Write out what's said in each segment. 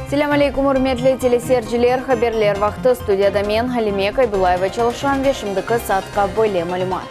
Selâm aleyküm, ürmetli teleseyirciler! Haberler vaqtı. Studiyada men, Halime Kaybulayeva çalışam ve şimdiki saatqa böyle malümat.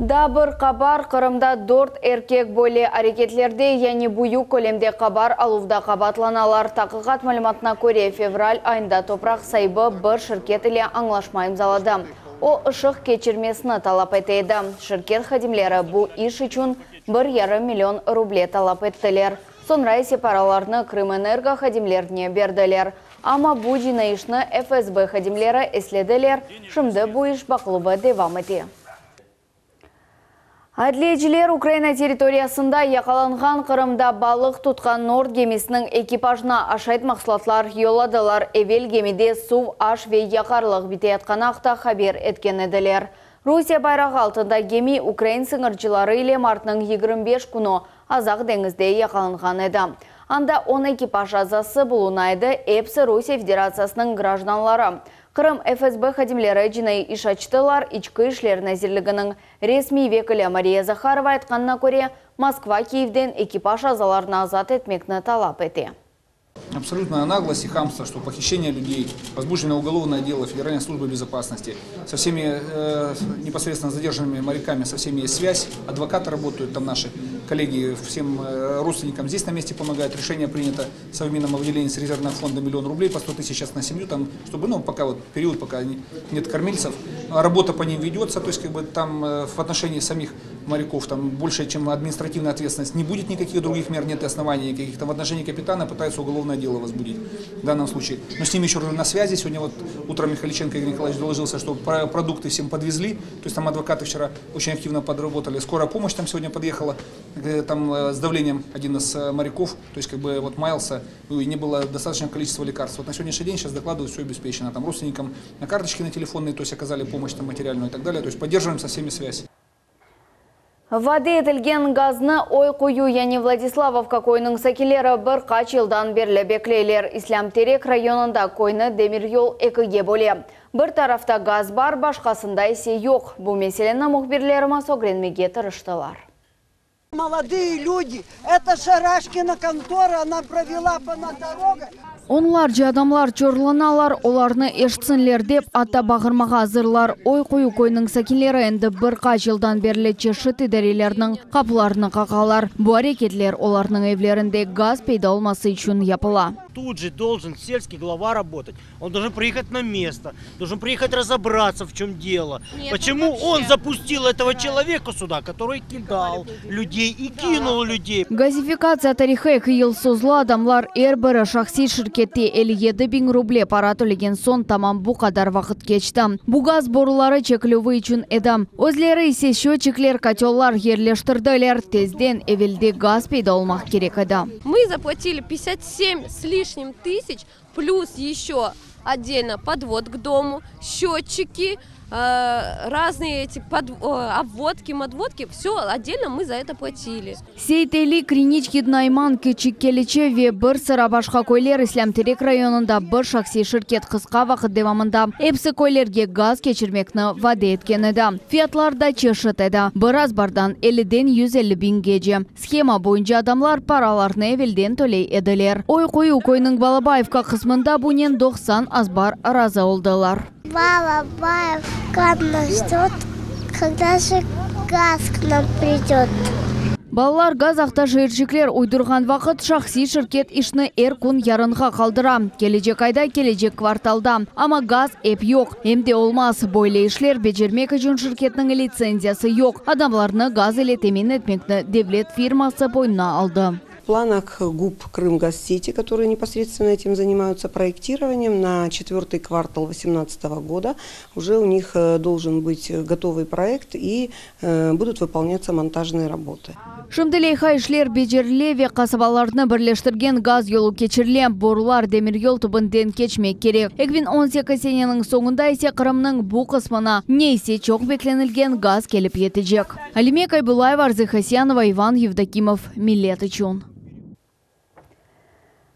Daa bir qabar, Qırımda dört erkek böyle areketlerde, yani büyük kölemde qabar aluvda qabaatlanalar. Taqiqat malümatına köre, fevral ayında topraq saibi bir şirket ile añlaşma imzaladı. O, ışıq keçirmesini talap ete edi. Şirket hadimleri bu iş içün bir yarım million ruble talap ettiler. Soñra ise paralarnı Krımenergo hadimlerine berdiler. Amma bu cinaiy işni FSB hadimleri eslediler, şimdi bu iş baqıluvı devam ete. Adliyeciler Ukraina territoriyasında yaqalanğan Qırımda balıq tutqan Nord gemisiniñ ekipajına aşayt mahsulatlar yolladılar. Evel gemide suv, aş ve yaqarlıq biteyatqanı aqta haber etken ediler. Rusiye bayrağı altında gemi ukrain sıñırcıları ile martnıñ 25 künü Azaq deñizde yaqalanğan edi. Anda on ekipaj azası buluna edi, episi Rusiye Federatsiyasınıñ grajdanları. Qırım FSB hadimleri cinaiy iş açtılar, İçki işler nazirliginiñ resmiy vekili Mariya Zaharova aytqanına köre, Moskva Kiyevden ekipaj azalarını azat etmekni talap ete. Абсолютная наглость и хамство, что похищение людей, возбуждено уголовное дело Федеральной службы безопасности. Со всеми э, непосредственно задержанными моряками, со всеми есть связь, адвокаты работают там наши, коллеги, всем э, родственникам здесь на месте помогают. Решение принято Совмином о выделении с резервного фонда миллион рублей по 100 тысяч сейчас на семью, там, чтобы, ну, пока вот период, пока нет кормильцев, работа по ним ведется, то есть как бы там э, в отношении самих моряков там больше, чем административная ответственность, не будет никаких других мер, нет оснований никаких. Там в отношении капитана пытаются уголовное дело возбудить в данном случае. Но с ними еще на связи. Сегодня вот утром Михайличенко Игорь Николаевич доложился, что продукты всем подвезли. То есть там адвокаты вчера очень активно подработали. Скорая помощь там сегодня подъехала, э, там э, с давлением один из э, моряков, то есть как бы вот маялся, ну, и не было достаточного количества лекарств. Вот на сегодняшний день сейчас докладывают, все обеспечено. Там родственникам на карточки на телефонные, то есть оказали помощь там материальную и так далее. То есть поддерживаем со всеми связь. Vade etilgen gaznı Oy Quyu, yani Vladislavovka köyüniñ sakinleri bir qaç yıldan berli bekleyler. İslâm Terek rayonında köyni demiryol ekige böle. Bir tarafta gaz bar, başqasında ise yoq. Bu meseleni mühbirlerimiz ögrenmege tırıştılar. Молодые люди, это Шарашкина контора, она провела по дорога. Onlarca adamlar çorlanalar, olarnı eşitsinler dep, atta bağırmağa azırlar. Oy Quyu köyüniñ sakinleri endi bir qaç yıldan berli çeşit idarelerniñ qapılarını qaqalar. Bu areketler olarnıñ evlerinde gaz peyda olması içün yapıla. Тут же должен сельский глава работать. Он должен приехать на место, должен приехать разобраться, в чем дело. Нет, Почему вообще. он запустил этого человека сюда, который кидал людей и кинул людей. Gazifikatsiya tarihı eki yıl sozula, adamlar er biri şahsiy şirkette 57 biñ ruble para tölegen soñ tamam bu qadar vaqıt keçti. Bu gaz boruları çekilüvi içün edi. Özleri ise счетчикler, kotellar yerleştirdiler. Tezden evlerde gaz peyda olmaq kerek edi. Мы заплатили 57 с лишним тысяч, плюс еще отдельно подвод к дому, счетчики, разные эти обводки, модводки, все отдельно мы за это платили. Seyteli, Kriniçki, Nayman, Küçük Keliçe ve bir sıra başqa köyler İslâm Terek rayonında bir şahsiy şirket qısqa vaqıt devamında episi köylerge gaz keçirmekni vade etken edi. Fiyatlar da çeşit edi. Bir azbardan 50-den 150 biñgece. Shema boyunca adamlar paralarnı evelden töley ediler. Oy Quyu köyüniñ Balabayevka qısmında bunen 90 azbar razı oldılar. Балабаевка нас ждет, когда же газ к нам придет. Balalar gaz aqta şiircikler uydurğan vaqıt şahsiy şirket işni er kün yarınğa qaldıra. Kelecek ayda, kelecek kvartalda. Amma gaz ep yoq. Em de olmaz. Böyle işler becermek içün şirketniñ litsenziyası yoq. Adamlarnı gaz ile temin etmekni devlet firması boynuna aldı. В планах ГУП «Крымгазсети», которые непосредственно этим занимаются проектированием, на четвертый квартал 2018 года уже у них должен быть готовый проект и будут выполняться монтажные работы. Şimdi leyha işler becerile ve qasabalarnı birleştirgen gaz yolu keçirile. Borular demir yol tübünden keçmek kerek. 2018 seneniñ soñunda ise Qırımnıñ bu qısmına ne ise çoq beklenilgen gaz kelip yetecek. Alime Kaybulаева, Арзы Хасьянова, Иван Евдокимов. Millet içün.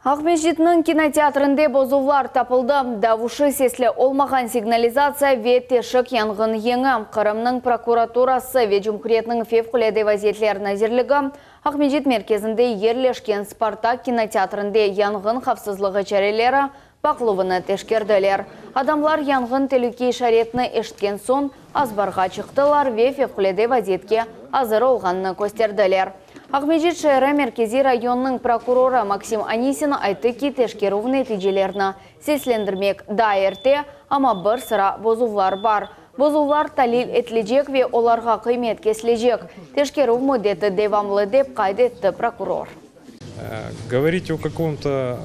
Aqmescitniñ kinoteatrinde bozuvlar tapıldı. Davuşı sesli olmağan signalizatsiya ve teşik yanğın yeñi. Qırımnıñ prokuraturası ve Cumhuriyetniñ Fevqulâde vaziyetler nazirligi Aqmescit merkezinde yerleşken Spartak kinoteatrinde yanğın havfsızlığı çareleri baqıluvını teşkerdiler. Adamlar yanğın telüke işaretini eşitken soñ azbarğa çıqtılar ve fevqulâde vaziyetke azır olğanını kösterdiler. Aqmescit şeeri Merkeziy rayonınıñ prokurorı Maksim Anisin ayttı ki, teşkerüv neticelerini seslendirmek daa erte, amma bir sıra bozuvlar bar. Bozuvlar talil etilecek ve olarğa qıymet kesilecek. Teşkerüv müddeti devamlı, dep qayd etti prokuror. Govorit o kakom-to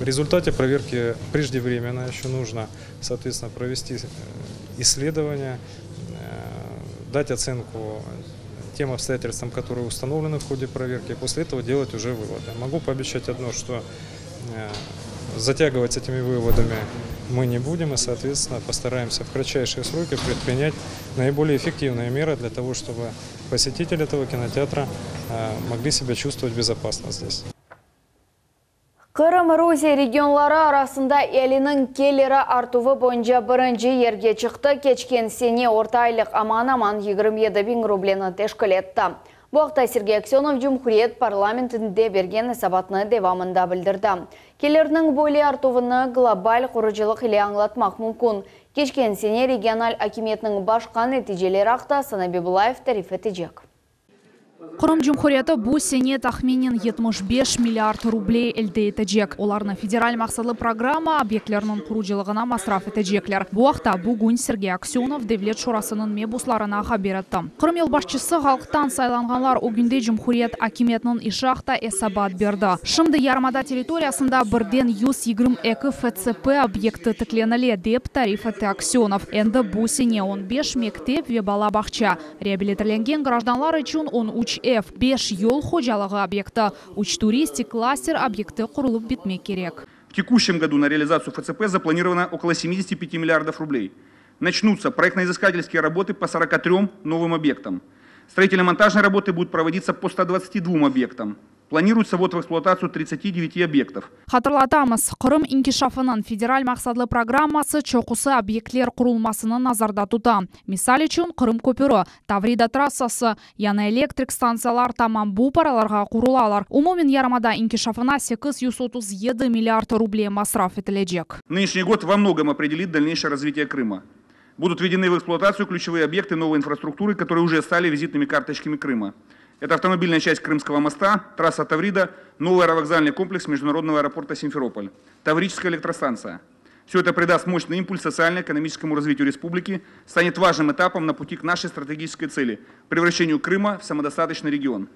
rezultate proverki prejdevremенно, еще нужно, соответственно, провести исследование, дать оценку тем обстоятельствам, которые установлены в ходе проверки, и после этого делать уже выводы. Могу пообещать одно, что затягивать с этими выводами мы не будем и, соответственно, постараемся в кратчайшие сроки предпринять наиболее эффективные меры для того, чтобы посетители этого кинотеатра могли себя чувствовать безопасно здесь. Qırım Rusiye regionları arasında ealiniñ keliri artuvı boyunca birinci yerge çıqtı, keçken sene orta aylıq aman-aman 27 biñ rubleni teşkil etti. Bu aqta Sergey Aksenov Cumhuriyet parlamentinde bergen esabatnı devamında bildirdi. Kelirniñ böyle artuvını global qurucılıq ile añlatmaq mümkün. Keçken sene regional akimiyetniñ başqa neticeleri aqta Asan Abibulayev tarif etecek. Qırım Cumhuriyeti bu sene tahminen 75 milliard ruble elde etecek. Olarnı federal maqsatlı programma obyektleriniñ qurucılığına masraf etecekler. Bu aqta bugün Sergey Aksenov Devlet şurasınıñ mebuslarına haber etti. Qırım yolbaşçısı halqtan saylanğanlar ögünde cumhuriyet akimiyetiniñ işi aqta esabat berdi. Şimdi yarımada territoriyasında birden 122 FSP obyekti tiklenile, dep tarif etti Aksenov. Endi bu sene 15 mektep ve bala bağça, reabilitirlengen grajdanlar içün 13 ev, 5 yol hocalığı obyekti, 3 turistik klaster obyekti qurulıp bitmek kerek. В текущем году на реализацию ФЦП запланировано около 75 миллиардов рублей. Начнутся проектно-изыскательские работы по 43 новым объектам. Строительно-монтажные работы будут проводиться по 122 объектам. Планируется ввод в эксплуатацию 39 объектов. Hatırlatamız, Qırım inkişafınıñ federal maqsatlı programması çoqusı obyektler qurulmasını nazarda tuta. Misal içün Qırım köpüri, Tavrida trassası, yañı elektrik stantsiyalar tamam bu paralarğa qurulalar. Umumen yarımada inkişafına 837 milliard ruble masraf etilecek. Нынешний год во многом определит дальнейшее развитие Крыма. Будут введены в эксплуатацию ключевые объекты новой инфраструктуры, которые уже стали визитными карточками Крыма. Это автомобильная часть Крымского моста, трасса Таврида, новый аэровокзальный комплекс международного аэропорта Симферополь, Таврическая электростанция. Все это придаст мощный импульс социально-экономическому развитию республики, станет важным этапом на пути к нашей стратегической цели – превращению Крыма в самодостаточный регион.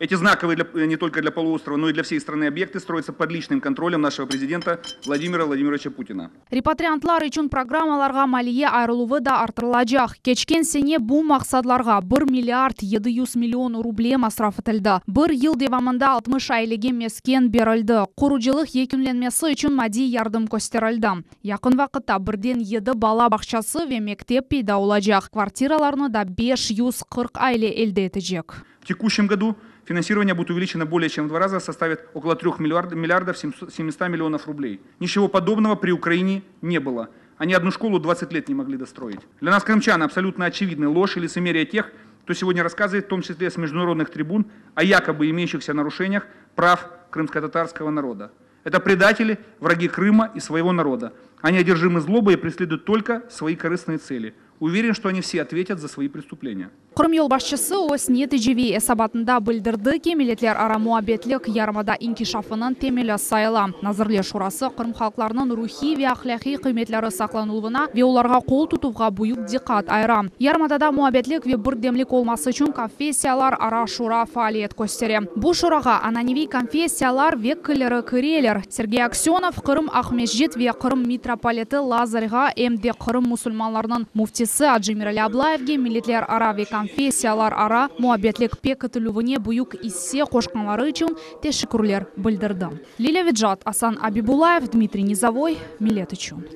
Эти знаковые для, не только для полуострова, но и для всей страны объекты строятся под личным контролем нашего президента Владимира Владимировича Путина. Repatriantlar içün programmalarğa maliye ayırıluvı da artırılacaq. Keçken sene bu maqsatlarğa 1 milliard 700 million ruble masraf etildi. Bir yıl devamında 60 ailege mesken berildi. Qurucılıq yekünlenmesi içün maddiy yardım kösterildi. Yaqın vaqıtta birden 7 bala bağçası ve mektep peyda olacaq. Kvartiralarnı da 540 aile elde etecek. В текущем году финансирование будет увеличено более чем в два раза, составит около 3 миллиардов 700 миллионов рублей. Ничего подобного при Украине не было. Они одну школу 20 лет не могли достроить. Для нас, крымчан, абсолютно очевидны ложь и лицемерие тех, кто сегодня рассказывает, в том числе с международных трибун, о якобы имеющихся нарушениях прав крымско-татарского народа. Это предатели, враги Крыма и своего народа. Они одержимы злобой и преследуют только свои корыстные цели. Уверен, что они все ответят за свои преступления. Qırım yolbaşçısı öz neticeviy esabatında bildirdi ki, milletlerara muabbetlik yarımada inkişafınıñ temeli sayıla. Nazirler Şurası Qırım halqlarınıñ ruhiy ve ahlâqiy qıymetleri saqlanıluvına ve olarğa qol tutuvğa büyük diqqat ayıra. Yarımadada muabbetlik ve birdemlik olması içün konfessiyalarara şura faaliyet köstere. Bu şurağa ananeviy konfessiyalar vekilleri kireler. Sergey Aksenov Qırım Aqmescit ve Qırım mitropoliti Lazarğa em de Qırım musulmanlarınıñ müftisi Acı Emirali Ablayevge milletlerara ve konfessiyalarara muabbetlik pekitilüvine büyük isse qoşqanları içün teşekkürler bildirdi. Lilâ Vecat, Asan Abibulayev, Dmitriy Nizovoy, Millet içün.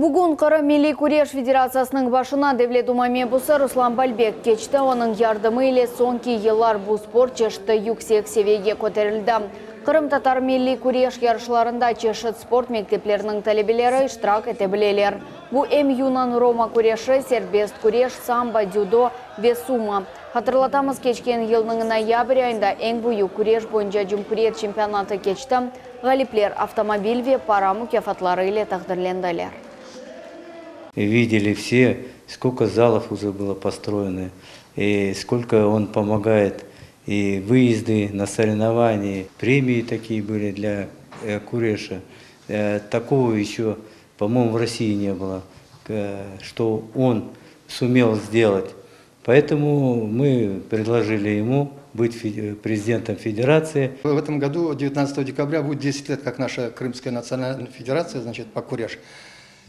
Bugün Qırım Milliy Küreş Federatsiyasınıñ başına Devlet Duma mebusı Ruslan Balbek keçti. Onıñ yardımı ile soñki yıllar bu sport çeşiti yüksek seviyege köterildi. Qırımtatar milliy küreş yarışlarında çeşit sport mektepleriniñ talebeleri iştirak ete bileler. Bu em yunan-roma küreşi, serbest küreş, sambo, dzüdo ve sumo. Hatırlatamız, keçken yılnıñ noyabr ayında eñ büyük küreş boyunca cumhuriyet çempionatı keçti. Ğalipler avtomobil ve para mukâfatları ile taqdirlendiler. Видели все, сколько залов уже было построено, и сколько он помогает, и выезды на соревнования, премии такие были для Куреша. Такого еще, по-моему, в России не было, что он сумел сделать. Поэтому мы предложили ему быть президентом федерации. В этом году, 19 декабря, будет 10 лет, как наша Крымская национальная федерация, значит, по Куреш.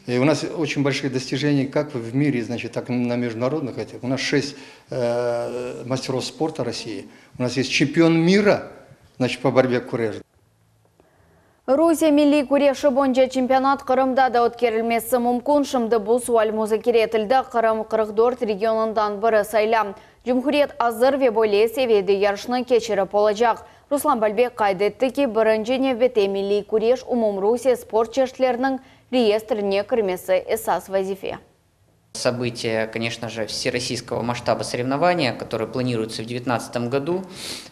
И у нас очень большие достижения как в мире, значит, так и на международных этих. У нас 6 э, мастеров спорта России. У нас есть чемпион мира, значит, по борьбе куреш. Rusiye milliy küreşi boyunca çempionat Qırımda da ötkerilmesi mümkün. Şimdi bu sual muzakere etildi. Qırım 44 regionından biri sayıla. Cumhuriyet azır ve böyle seviyede yarışnı keçirip olacaq. Ruslan Balbek qayd etti ki, birinci nevbette milliy küreş umumrusiye sport çeşitleriniñ reyestrine kirmesi esas vazife. Событие, конечно же, всероссийского масштаба соревнования, которые планируются в 2019 году.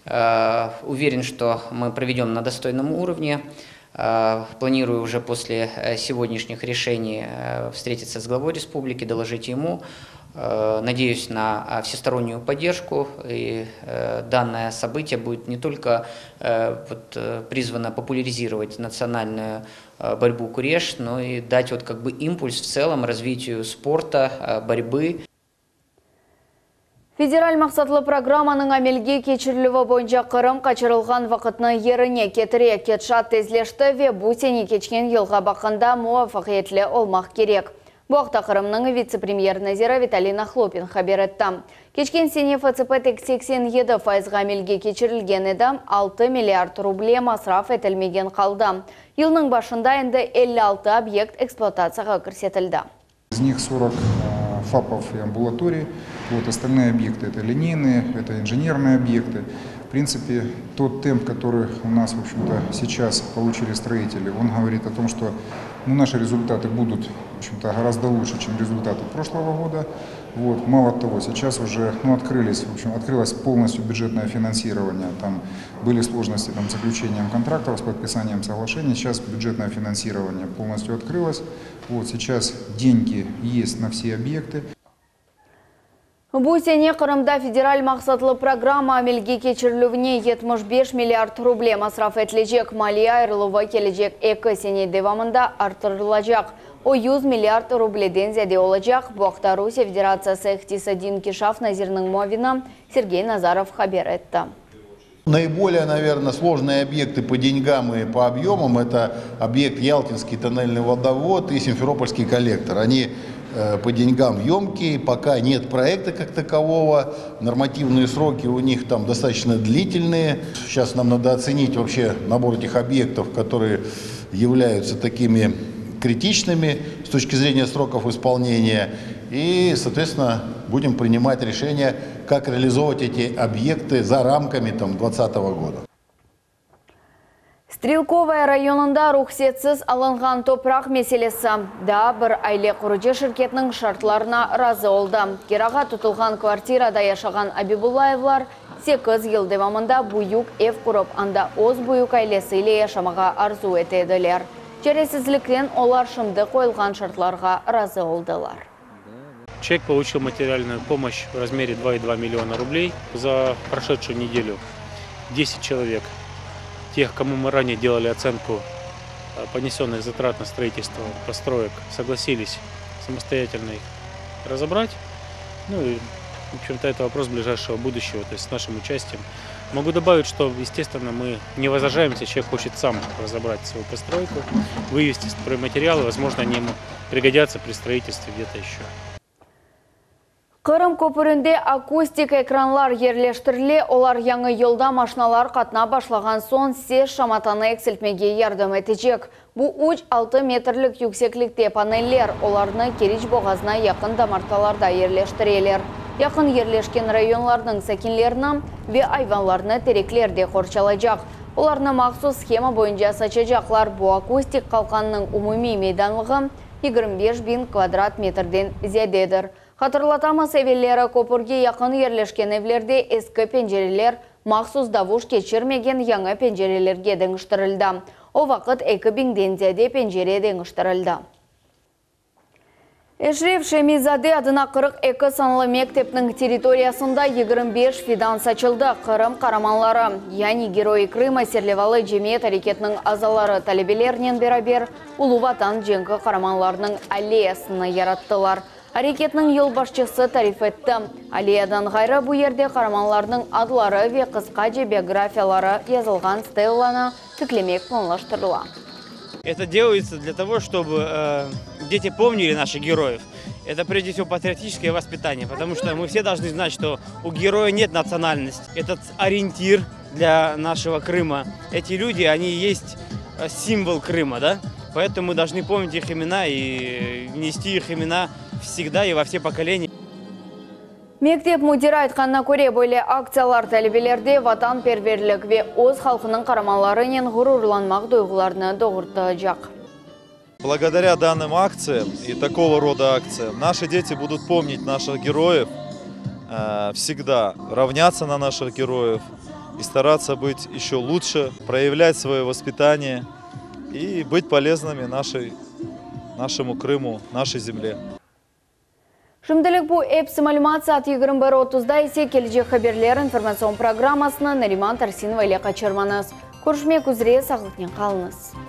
Э, уверен, что мы проведем на достойном уровне. Э, планирую уже после э, сегодняшних решений встретиться с главой республики, доложить ему. Надеюсь на всестороннюю поддержку. И данное событие будет не только вот, призвано популяризировать национальную борьбу куреш, но и дать вот как бы импульс в целом развитию спорта, борьбы. Federal maqsatlı programmanıñ amelge keçirilüvi boyunca Qırım qaçırılğan vaqıtnı yerine ketire. Ketişat tezleşti ve bu sene keçken yılğa baqqanda muvafaqiyetli olmaq kerek. Bu aqta Qırımnıñ vitse-premyer naziri Vitaliy Nahlupin haber etti. Keçken sene FCP tek 87 fayızğa amelge keçirilgen edi, 6 milliard ruble masraf etilmegen qaldı. Yılnıñ başında endi 56 obyekt ekspluatatsiyağa kirsetildi. Из них 40 ФАПов и амбулаторий. Вот, остальные объекты это линейные, это инженерные объекты. В принципе, тот темп, который у нас, в общем-то, сейчас получили строители, он говорит о том, что ну, наши результаты будут, в общем-то, гораздо лучше, чем результаты прошлого года. Вот. Мало того, сейчас уже ну, открылись, в общем, открылось полностью бюджетное финансирование. Там были сложности там, с заключением контрактов, с подписанием соглашений. Сейчас бюджетное финансирование полностью открылось. Вот, сейчас деньги есть на все объекты. Bu sene Qırımda federal maqsatlı programma amelge keçirilüvine 75 milliard ruble masraf etilecek. Maliye ayırıluvı kelecek eki sene devamında arttırılacaq. O 100 milliard rubleden ziyade olacaq. Bu aqta Rusiye Federatsiyası iqtisadiy inkişaf naziriniñ muavini Sergey Nazarov haber etti. Наиболее, наверное, сложные объекты по деньгам и по объемам – это объект Ялтинский тоннельный водовод и Симферопольский коллектор. Они э, по деньгам емкие, пока нет проекта как такового, нормативные сроки у них там достаточно длительные. Сейчас нам надо оценить вообще набор этих объектов, которые являются такими критичными с точки зрения сроков исполнения. И, соответственно, будем принимать решение, как реализовывать эти объекты за рамками 2020 года. Strelkovaya rayonında ruhsetsiz alınğan topraq meselesi. Daa bir aile qurucı şirketiniñ şartlarına razı oldı. Kirağa tutulğan kvartirada yaşağan Abibullayevlar 8 yıl devamında büyük ev qurıp, anda öz büyük ailesi ile yaşamağa arzu ete ediler. Çaresizlikten olar şimdi qoyulğan şartlarğa razı oldılar. Человек получил материальную помощь в размере 2,2 миллиона рублей за прошедшую неделю. 10 человек, тех, кому мы ранее делали оценку э, понесенных затрат на строительство построек, согласились самостоятельно их разобрать. Ну и, в общем-то, это вопрос ближайшего будущего, то есть с нашим участием. Могу добавить, что, естественно, мы не возражаем, если человек хочет сам разобрать свою постройку, вывести стройматериалы, возможно, они ему пригодятся при строительстве где-то еще. Qırım köpürinde akustik ekranlar yerleştirile, olar yañı yolda maşnalar qatnap başlağan soñ ses şamatanı eksiltmege yardım etecek. Bu üç, altı metrlik yükseklikte paneller, olarnı Keriç boğazına yaqın damartalarda yerleştireler. Yaqın yerleşken rayonlarnıñ sakinlerini ve ayvanlarnı terekler de qorçalacaq. Olarnı mahsus shema boyunca saçacaqlar. Bu akustik qalqannıñ umumiy meydanlığı 25 biñ kvadrat metrden ziyadedir. Hatırlatamız, evelleri köpürge yaqın yerleşken evlerde eski pencereler mahsus davuş keçirmegen yañı pencerelerge deñiştirildi. O vaqıt 2 biñden ziyade pencere deñiştirildi. Eşref Şemi-Zade adına 42 sanlı mektepniñ territoriyasında 25 fidan saçıldı. Qırım qaramanları, yani Geroyi Krıma serlevalı cemiyet areketiniñ azaları talebelernen beraber Ulu Vatan cenki qaramanlarınıñ alleyasını yarattılar. Areketniñ yolbaşçısı tarif etti. Alleyadan ğayrı bu yerde qaramanlarnıñ adları ve qısqaca biografiyaları yazılğan stellanı tiklemek planlaştırıla. Это делается для того, чтобы э, дети помнили наших героев. Это прежде всего патриотическое воспитание, потому что мы все должны знать, что у героя нет национальности. Это ориентир для нашего Крыма. Эти люди, они есть э, символ Крыма, да? Поэтому мы должны помнить их имена и нести их имена всегда и во все поколения. Mektep müdiri aytqanına köre böyle aktsiyalar talebelerde vatanperverlik ve öz halqınıñ qaramanlarınen ğururlanmaq duyğularını doğurtacaq. Благодаря данным акциям и такого рода акциям наши дети будут помнить наших героев, э, всегда равняться на наших героев и стараться быть еще лучше, проявлять свое воспитание и быть полезными нашей, нашему Крыму, нашей земле. Şimdilik bu episi malümat saat 21.30-da ise kelecek haberler informatsion programmasını Nariman Tarsinova ile qaçırmañız. Körüşmek üzre sağlıqnen qalıñız.